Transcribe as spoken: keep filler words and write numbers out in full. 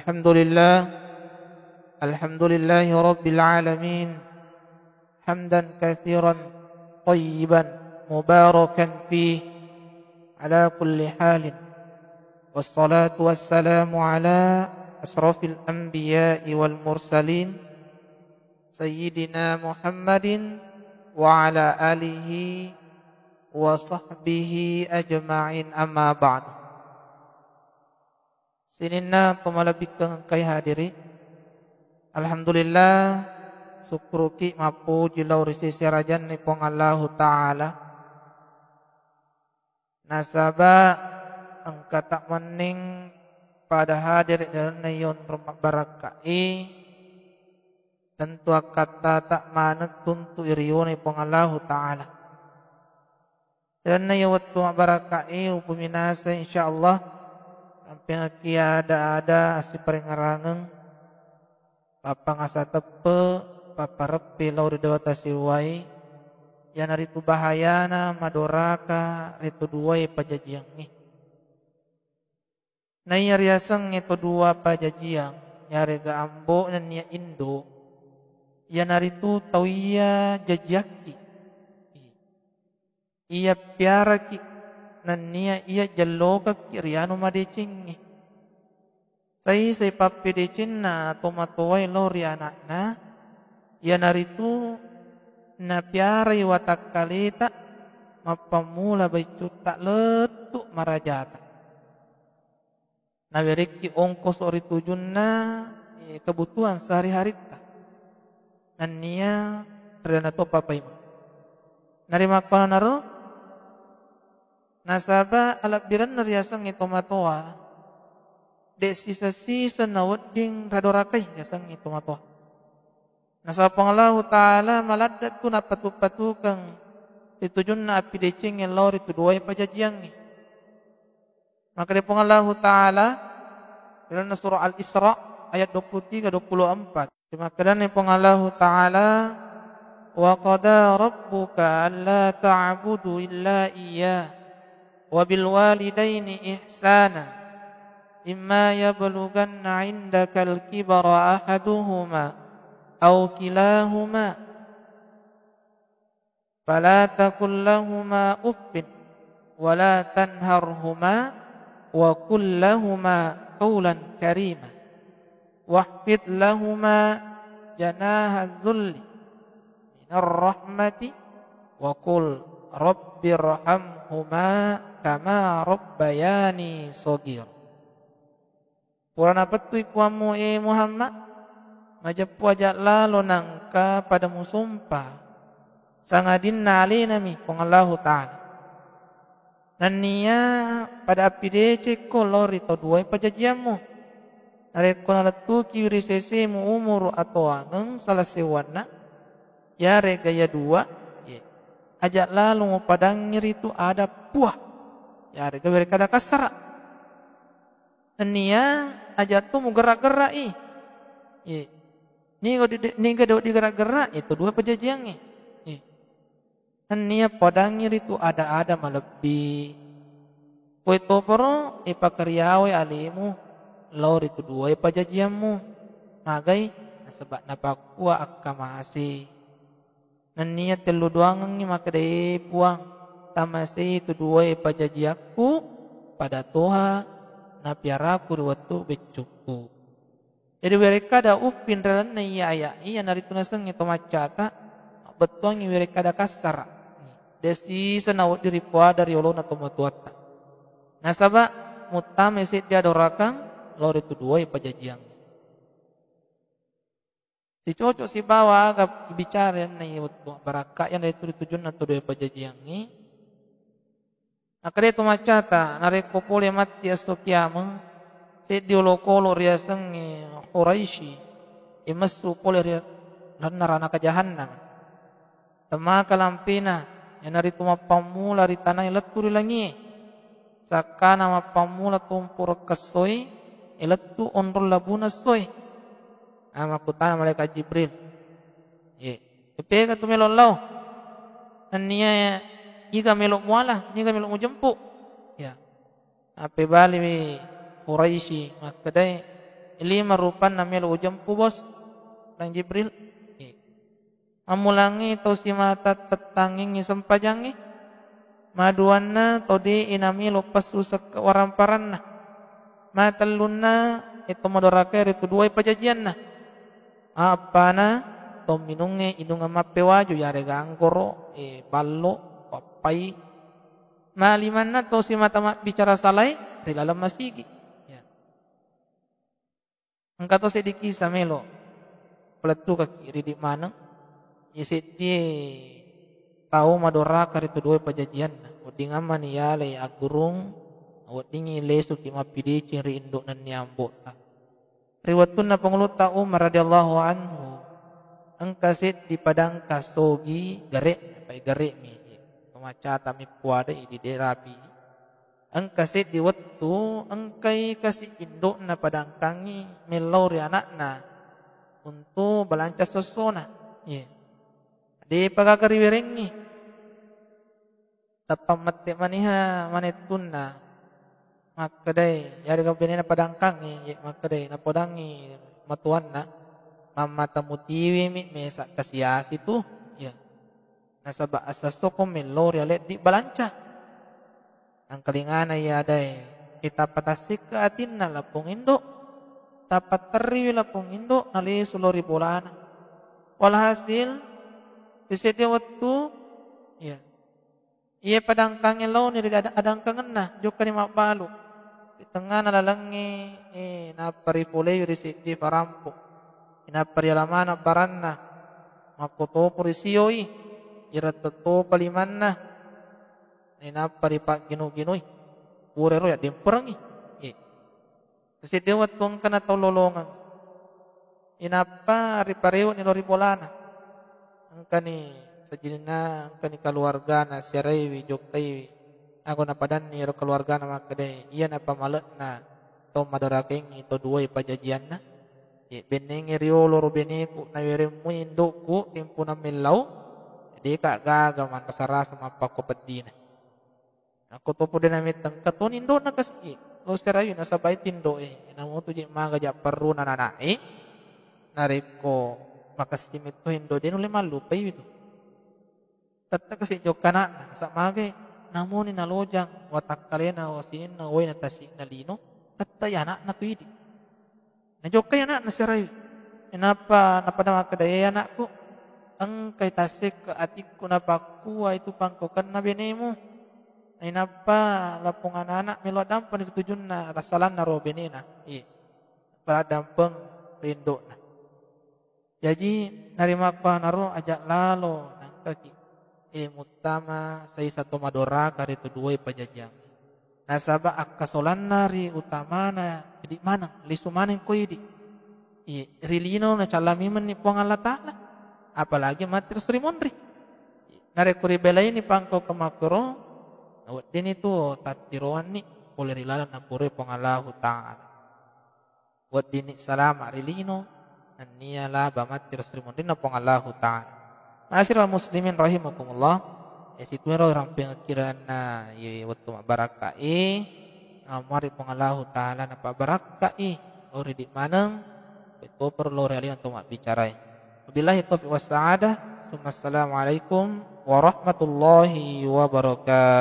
الحمد لله. الحمد لله رب العالمين. حمدا كثيرا طيبا مباركا فيه على كل حال. والصلاة والسلام على أشرف الأنبياء والمرسلين سيدنا محمد وعلى آله وصحبه أجمعين، أما بعد. Sininna tomalebbikeng engkae hadiri. Alhamdulillah, sukkuruki mappuji lao ri sese arajanna Puang Allahu Ta'ala. Nasaba engkata menneng pada hadiri ri lalenna yonrong mabbarakka'i, tentu akkattata maneng tuntu irione Puang Allahu Ta'ala. Lalenna iya wettu mabbarakka'i, upuminasa insyaallah, rampengekki ada-ada assiparengngerangeng, pappangasa teppe, pappareppe lao ri dewata siuwae, iyanaritu bahayana madoraka ri to duae pajajiangnge. Naiya riasengnge to dua pajajiang, yarega ambo nennia indo, iyanaritu tau iya jajiakki, iya piaraki, nennia iya jellokekki ri anu madecengnge. Saisai pappedecenna tomatoae lao ri ana'na, iyanaritu napiarai watakkaleta mappammula baicutta lettu marajata. Nawerekki ongkoso ri tujunna, eh, kebutuhan sehari-haritta. Nennia ri lalenna to papaimeng. Narimakkuannanaro, nasaba alebbirenna riasengnge tomatoa, de' sisa-sisa nawedding radorakai riasengnge tomatoa. Nasaba Puang Allahu Ta'ala maladde' tu nappatu-patukeng ri tujunna appidecengnge lao ri tu duae pajajiangnge. Makkeda Puang Allahu Ta'ala ri lalenna surah Al-Isra ayat dua puluh tiga, dua puluh empat. Makkedani Puang Allahu Ta'ala, "Wa qada rabbuka alla ta'budu illa iyyah, wa bil walidaini ihsana, imma yablughanna 'indakal kibara ahaduhuma aw kilahuma." Fala taqul lahuma uffin wa la tanharhuma wa qul lahuma qawlan karima. Wakhfid lahuma janaha dzulli minar rahmati wa qul rabbirhamhuma kama rabbayani shaghira. Purana pettui puammu, e Muhammad, majeppu aja' lalo nangka pada musompa, sangadinna alenami Puang Allahu Ta'ala. Nennia pada appidecekko lao ri tau duae pajajiammu. Narekko nalettukiwi ri sesemu umuru atoangeng sala seuwanna, yarega iya dua, ye, aja' lalo mupadangngi ritu ada puah, yarega werekkada kassara. Nennia aja' tu mugerra'-gerra'i. Ye. Niga di-, niga de-, digerra'-gerra', itu dua pajajiangnge. Ye. Nennia padangngi ritu ada-ada malebbi. Koe toparo, e, pakariawai alemu lao ritu duae pajajiammu. Magai? Nasaba napakkua akkamase. Nennia tellu doangengngi makkeda, "E Puang, tamasei tu duae pajajiakku, pada toha napiaraku ri wettu beccukku." Jadi, werekkada uffin ri lalenna iya aya, iyanaritu nasengnge to maccata, bettuangngi werekkada kassara. De' sisa nawedding ripoada ri olona tomatoatta. Nasaba, muttamai seddi adorakang lao ri tu duae pajajiang. Sicoco sibawa aga ibicara nennia wettu mabbarakka, iyanaritu ri tujunna tu duae pajajiangnge. Nakkeda to maccata, narekko pole matti esso kiameng, seddi olokolo riasengnge Quraisy, e, messu pole ri lalenna ranaka jahannam. Temmaka lampena, iyanaritu mappammula ri tanae lettu ri langie. Sakkana mappammula tompo rekkessoe, e, lettu onrong labuna essoe. Ah, makkutana malaikat Jibril, "Ye, epega tu melo lao? Nennia iga melo muala, niga melo mujempu?" Ya. Appebaliwi Quraisy makkedae, Lima rupanna melo ujempu, Bos, Kang Jibril. Iya. Mammulangngi tau simata tettangngingngi sempajangngi. Maduanna tau de'i namelo passusekke waramparanna. Matellunna e to madorakae ritu duai pajajianna. Maeppana to minungnge inungeng mappewaju, yarega anggoro, e, ballo, pappai. Malimanna to simata mabbicara salae ri laleng masigi. Ya. Engka to seddi kisa melo palettukaki ridi maneng. Iya seddie tau madoraka ritu duai pajajianna. Weddingang mani yalai aggurung, weddingngi lesuki mappideceng ri indo nennia ambo'ta. Ri wettunna Pangulutta Umar radhiyallahu anhu, engka seddi padangka sogi gare, pai gare'mi, pamacata mippuadai di derapi. Engka seddi wettu, engkai kasi indo'na padangkangngi mellau ri ana'na untu balanca sossona. Iya. De'pa gaga riwerengngi. Tappa mette maniha manettunna. Makkedai, yarega benena padangkangngi, ye, makkedai, napodangngi matuanna, mammata mutiwimi mesa kasiasi tu. Iya. Nasaba assassoko mellau ri aleddi balanca. Angkalingana iya adae, kita patassikke atinna lapong indo, tapatterriwi lapong indo, nalesu lao ri bolana. Walhasil, ri seddi wettu, iya, iya padangkangnge laoni ri ada-, adangkangenna, jokkani mabbalu. Ri tengngana lalengnge, eh, nappa ripolewi ri seddi farampo. Inappa riala maneng baranna, makkotopo risioi, irette topa limanna, inappa ripagginu-ginui. Purero yaddemperengngi. Eh. Ri seddi wettu engka natau lolongeng. Inappa riparewe'ni lao ri bolana. Engkani sajinna, engkani kaluargana siaraiwi, jokkaiwi. Ako napadanni ero kaluargana makkedae, iyana pamale'na tau madorakaengngi to duai pajajianna. Ye, bennengnge riolo ro beneku, naweremmui indo'ku tempuna mellau, deka gaga manrasa-rasa mappakko peddina. Akko topo de namettengka toni indo'na kasi, lo serawi nasaba itu indo'e. Namutu je maga ja perruna nana'e, narekko makessi metto indo de nulle mallupai itu. Tette kasi jokka ana'na, nasaba magai namuni nalojang watakkalena wasininna waina tasi'na lino, tette ya ana'na tu idi. Najokkai ana'na siarai. Inappa napada makkeda, "E anakku, engkai tassekka atikku napakkua itu pangkokenna benemu." Nainappa lapong anak-anak melo addampeng ri tujunna tassalanna ro benena. Iya. Pada addampeng ri indo'na. Jaji, narimakkuanaro aja lalo nangkaki, e, muttama saisa to madoraka ritu duai pajajiang. Nasaba akkasolanna ri utamana idi maneng, lisu maneng ko idi. I, ri lino nacalla memenni Puang Allah Ta'ala. Apalagi matti ro suri monri. Narekko ribelaini pangko kemakkoro, naweddini tu tattiroanni pole ri laleng napuroi Puang Allahu Ta'ala. Weddinni salama ri lino, nennia laba matti ro sri munrinna Puang Allahu Ta'ala. Ma'asyiral muslimin rahimakumullah, e, situiro rampengekki lalenna ye wettu mabbarakka'i, namuari Puang Allahu Ta'ala napabbarakka'i, lo ridi maneng, betoparo lo ri alena to mabbicarai. Wabillahi taufiq wassa'adah, summa assalamualaikum warahmatullahi wabarakatuh.